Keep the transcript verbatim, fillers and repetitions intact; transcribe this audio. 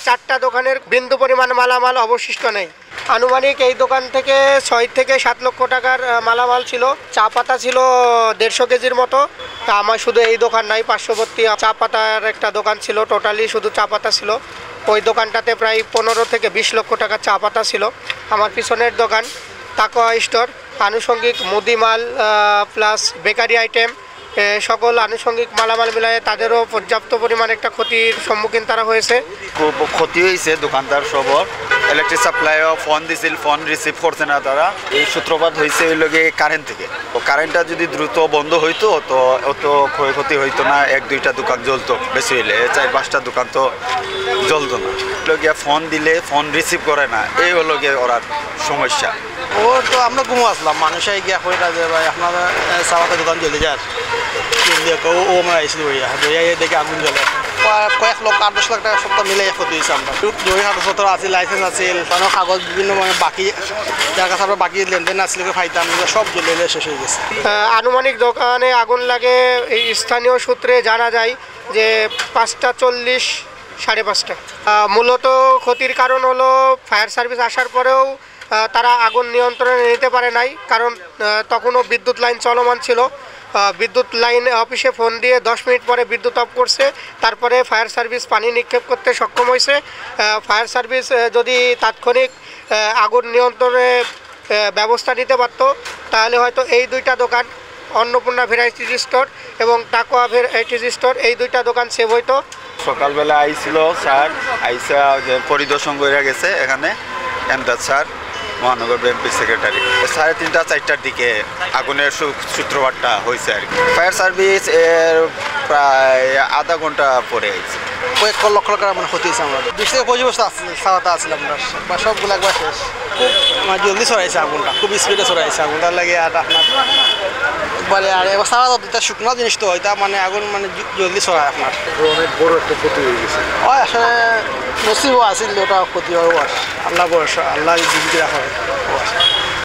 চারটা দোকানের বিন্দু পরিমাণ মালামাল অবশিষ্ট নেই। আনুমানিক এই দোকান থেকে ছয় থেকে সাত লক্ষ টাকার আহ, মালামাল ছিল। চা পাতা ছিল দেড়শো কেজির মতো। তা আমার শুধু এই দোকান নাই, পার্শ্ববর্তী চা পাতার একটা দোকান ছিল, টোটালি শুধু চা পাতা ছিল। ওই দোকানটাতে প্রায় পনেরো থেকে বিশ লক্ষ টাকার চা পাতা ছিল। আমার পিছনের দোকান তাকোয়া স্টোর, আনুষঙ্গিক মুদি মাল প্লাস বেকারি আইটেম, সকল আনুষঙ্গিক মালামাল মিলায় তাদেরও পর্যাপ্ত পরিমাণ একটা ক্ষতির সম্মুখীন তারা হয়েছে। খুব ক্ষতি হয়েছে দোকানদার সবর। ইলেকট্রিক সাপ্লাইও ফোন দিছিল, ফোন রিসিভ করছে না তারা। এই সূত্রপাত হয়েছে ওই লগে কারেন্ট থেকে। তো কারেন্টটা যদি দ্রুত বন্ধ হইতো তো অত ক্ষয়ক্ষতি হইতো না, এক দুইটা দোকান জ্বলতো বেশি হইলে, চার পাঁচটা দোকান তো জ্বলতো না। লগে ফোন দিলে ফোন রিসিভ করে না, এই হলো গিয়ে ওরার সমস্যা। ওর তো আমরা ঘুমো আসলাম, মানুষ আই গিয়া কইরা যে ভাই আপনারা সাবাতে দোকান জ্বলি যার, জলদি হোক। ও ও আমরা আইসি বইয়া বইয়া এই দেখে আগুন জ্বলে। কয়- কয়েক লক্ষ, আট দশ লাখ টাকা সব মিলে ক্ষতি হয়েছে আমরা। জমি কাগজপত্র আছে, লাইসেন্স আছে, কোনো কাগজ বিভিন্ন মানে বাকি, যার কাছে আমরা বাকি লেনদেন আসলে ফাইতাম, এগুলো সব জ্বলে শেষ হয়ে গেছে। আহ, আনুমানিক দোকানে আগুন লাগে এই স্থানীয় সূত্রে জানা যায় যে পাঁচটা চল্লিশ, সাড়ে পাঁচটা। আহ, মূলত ক্ষতির কারণ হলো ফায়ার সার্ভিস আসার পরেও আহ, তারা আগুন নিয়ন্ত্রণে নিতে পারে নাই, কারণ আহ, তখনও বিদ্যুৎ লাইন চলমান ছিল। আহ, বিদ্যুৎ লাইন অফিসে ফোন দিয়ে দশ মিনিট পরে বিদ্যুৎ অফ করছে। তারপরে ফায়ার সার্ভিস পানি নিক্ষেপ করতে সক্ষম হয়েছে। আহ, ফায়ার সার্ভিস আহ, যদি তাৎক্ষণিক আহ, আগুন নিয়ন্ত্রণে আহ, ব্যবস্থা নিতে পারতো, তাহলে হয়তো এই দুইটা দোকান, অন্নপূর্ণা ভ্যারাইটি স্টোর এবং তাকোয়া ভ্যারাইটি স্টোর, এই দুইটা দোকান সেভ হইতো। সকালবেলা আইছিল স্যার, আইসা যে পরিদর্শন করে গেছে এখানে এমদাদ স্যার, মহানগর বিএনপি সেক্রেটারি। সাড়ে তিনটা চারটার দিকে আগুনের সূ- সূত্রপাতটা হয়েছে আর কি। ফায়ার সার্ভিস এর প্রায় আধা ঘন্টা পরে আইছে। কয়েক লক্ষ টাকার মানে ক্ষতি হয়েছে আমার। বিশ থেকে পঁচিশ বছর আসলে সাবাতে আসলাম আমরা, বা সবগুলো একবার শেষ। খুব মানে জলদি ছড়াইছে আগুনটা, খুব স্পিডে ছড়াইছে আগুনটা লাগে। আর আপনার একবারে আর এবার সারা তো দুইটা শুকনো জিনিস তো, এটা মানে আগুন মানে জ- জলদি ছড়ায় আপনার। অনেক বড় একটা ক্ষতি হয়ে গেছে। ওই আসলে নসিবও আছিল, ওটা ক্ষতি হয় আর। আল্লাহ ভরসা, আল্লাহ যদি রাখা হয়।